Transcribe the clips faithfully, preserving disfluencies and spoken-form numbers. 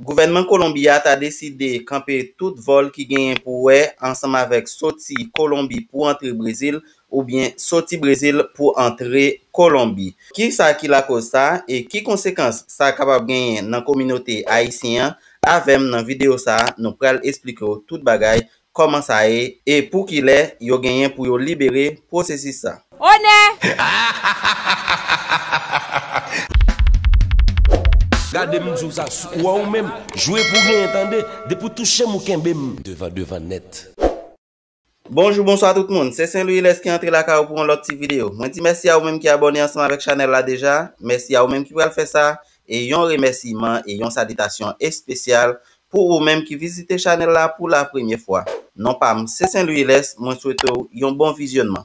Gouvènman Kolonbi a ta deside kanpe tout vòl ki genyen pou wè ansanm avèk soti Kolonbi pou antre Brezil oubyen soti Brezil pou antre Kolonbi. Kisa ki lakoz sa e ki konsekans sa kapab genyen nan kominote ayisyen an? Avè m nan videyo sa a, nou pral esplike w tout bagay, kòman sa ye e pou kilè yo genyen pou yo libere pwosesis sa. Onè! Gade m di w sa, ou wè ou menm, jwe pou w genyen tande, depi w touche m ou kenbe m. Devan devan nèt. Bonjou, bonswa tout moun. Se Sen Lwi Lès ki antre lakay ou pou yon lòt ti videyo. Mwen di mèsi a ou menm ki abòne ansanm avèk chanèl la deja. Mèsi a ou menm ki pral fè sa. E yon remèsiman e yon salitasyon espesyal pou ou menm ki vizite chanèl la pou la premye fwa. Non pa m se Sen Lwi Lès, mwen swete w yon bon vizyònman.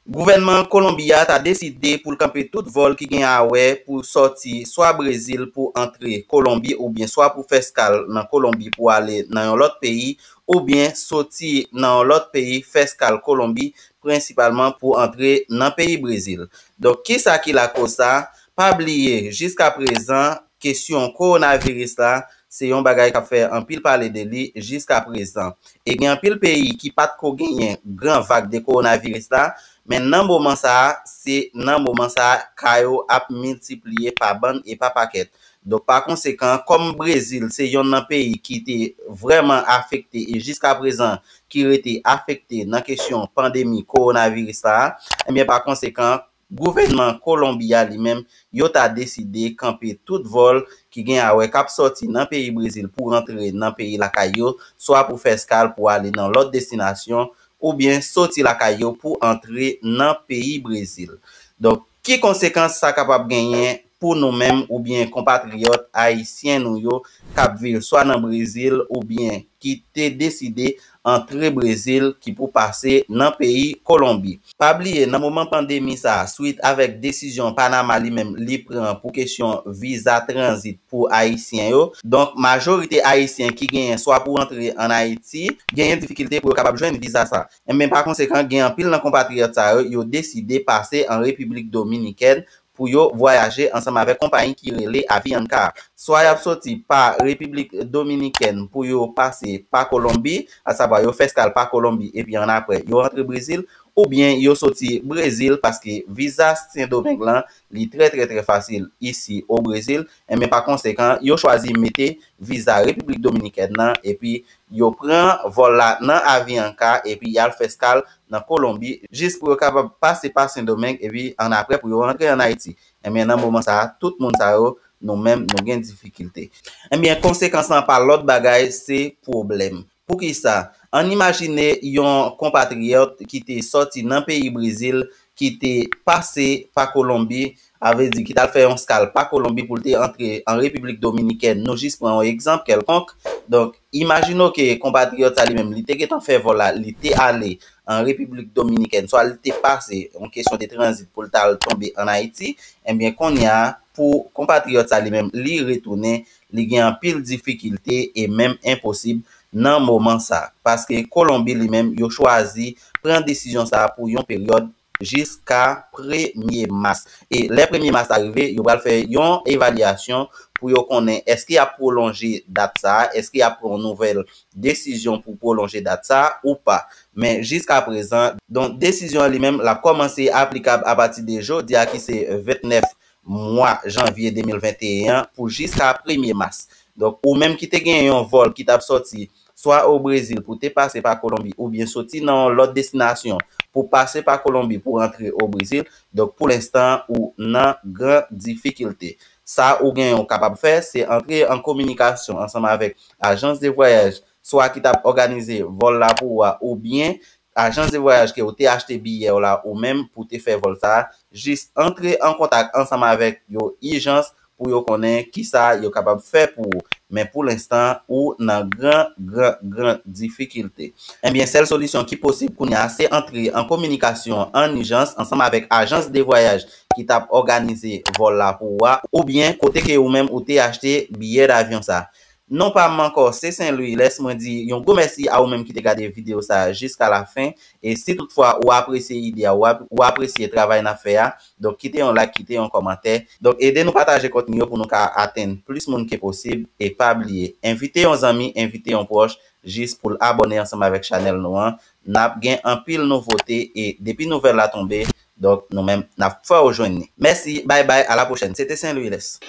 Gouvènman Kolonbi a ta deside pou l kanpe tout vòl ki gen a wè pou sòti swa Brezil pou antre Kolonbi oubyen swa pou fè eskal nan Kolonbi pou ale nan yon lòt peyi oubyen soti nan yon lòt peyi fè eskal Kolonbi prensipalman pou antre nan peyi Brezil. Donk kisa ki lakoz sa? Pa bliye jiskaprezan kesyon kowonaviris la se yon bagay k ap fè anpil pale de li jiskaprezan. E gen anpil peyi ki pa t ko genyen gran vag de kowonaviris la, men nan moman sa a, se nan moman sa a ka yo ap miltipliye pa bann e pa pakèt. Donk pa konsekan, kòm Brezil se yonn nan peyi ki te vrèman afekte e jiskaprezan ki rete afekte nan kesyon pandemi kowonaviris la, ebyen pa konsekan, gouvènman Kolonbi a li menm, yo ta deside kanpe tout vòl ki gen a wè k ap sòti nan peyi Brezil pou rantre nan peyi lakay yo, swa pou fè eskal pou ale nan lòt destinasyon, oubyen soti lakay yo pou antre nan peyi Brezil. Donk, ki konsekans sa kapab genyen pou nou menm oubyen konpatriyòt ayisyen nou yo k ap viv swa nan Brezil oubyen ki te deside antre Brezil ki pou pase nan peyi Kolonbi? Pa bliye, nan moman pandemi sa a, swit avèk desizyon Panama li menm li pran pou kesyon viza tranzit pou Ayisyen yo, donk majorite Ayisyen ki genyen swa pou rantre ann Ayiti, genyen difikilte pou yo kapab jwenn viza sa. Enben pa konsekan, gen anpil nan konpatriyòt sa yo, yo deside pase an Repiblik Dominikèn pou yo vwayaje ansanm avèk konpayi ki rele Avianca. Swa y ap soti pa Repiblik Dominikèn pou yo pase pa Kolonbi, asavwa yo fè eskal pa Kolonbi epi annapre yo rantre Brezil, oubyen yo soti Brezil paske viza Sendomeng lan li trè trè trè fasil isi o Brezil, enben pa konsekan yo chwazi mete viza Repiblik Dominikèn nan epi yo pran vòl la nan Avianca epi y al fè eskal nan Kolonbi jis pou yo kapab pase pa Sendomeng epi annapre pou yo rantre ann Ayiti. Enben nan moman sa a, tout moun sa yo, nou menm, nou gen difikilte. Enben konsekans lan pa lòt bagay, se pwoblèm. Poukisa? Ann imajine yon konpatriyòt ki te sòti nan peyi Brezil, ki te pase pa Kolonbi, a vle di ki t al fè yon eskal pa Kolonbi pou l te antre an Repiblik Dominikèn, nou jis pran yon egzanp kèlkonk. Donk, imajine w ke konpatriyòt sa li menm, li te gentan fè vòl la, li te ale an Repiblik Dominikèn, swa li te pase yon kesyon de tranzit pou l t al tonbe ann Ayiti, enben kounye a, pou konpatriyòt sa li menm, li retounen, li gen anpil difikilte e menm enposib nan moman sa. Paske Kolonbi li menm, yo chwazi pran desizyon sa pou yon peryòd jiska premye mas. E lè premye mas la rive, yo pral fè yon evalyasyon pou yo konnen èske y ap pwolonje dat sa a, èske y ap pran yon nouvèl desizyon pou pwolonje dat sa a ou pa. Men jiska prezan, donk desizyon an li menm, l ap kòmanse aplikab apati de jodi a ki se vennèf mwa janvye de mil venteyen an pou jiska premye mas. Donk ou menm ki te gen yon vòl ki t ap sòti swa o Brezil pou te pase pa Kolonbi oubyen soti nan yon lòt destinasyon pou pase pa Kolonbi pou rantre o Brezil, donk pou lenstan ou nan gran difikilte. Sa ou gen ou kapab fè, se antre an kominikasyon ansanm avèk ajans de vwayaj swa ki t ap òganize vòl la pou ou a oubyen ajans de vwayaj ke ou te achte biyè w la ou menm pou te fè vòl sa a, jis antre an kontak ansanm avèk yo ijans pou yo konnen kisa yo kapab fè pou ou. Men pou lenstan, ou nan gran, gran, gran difikilte. Enben, sèl solisyon ki posib kounye a, se antre an kominikasyon an ijans ansanm avèk ajans de vwayaj ki t ap òganize vòl la pou ou a, oubyen kote ke ou menm ou te achte biyè davyon sa. Non pa m ankò, se Sen Lwi Lès. Mwen di yon gwo mèsi a ou menm ki te gade videyo sa a jiska la fen. E si toutfwa ou apresye ide a, ou ap- ou apresye travay n ap fè a, donk kite yon like, kite yon kòmantè. Donk ede nou pataje kontni yo pou nou ka atenn plis moun ke posib. E pa bliye, envite yon zanmi, envite yon pwòch, jis pou l abòne ansanm avèk chanèl nou an. N ap gen anpil nouvote e depi nouvèl la tonbe, donk nou menm n ap fè w jwenn ni. Mèsi, bay bay, a la pwochèn. Se te Sen Lwi Lès.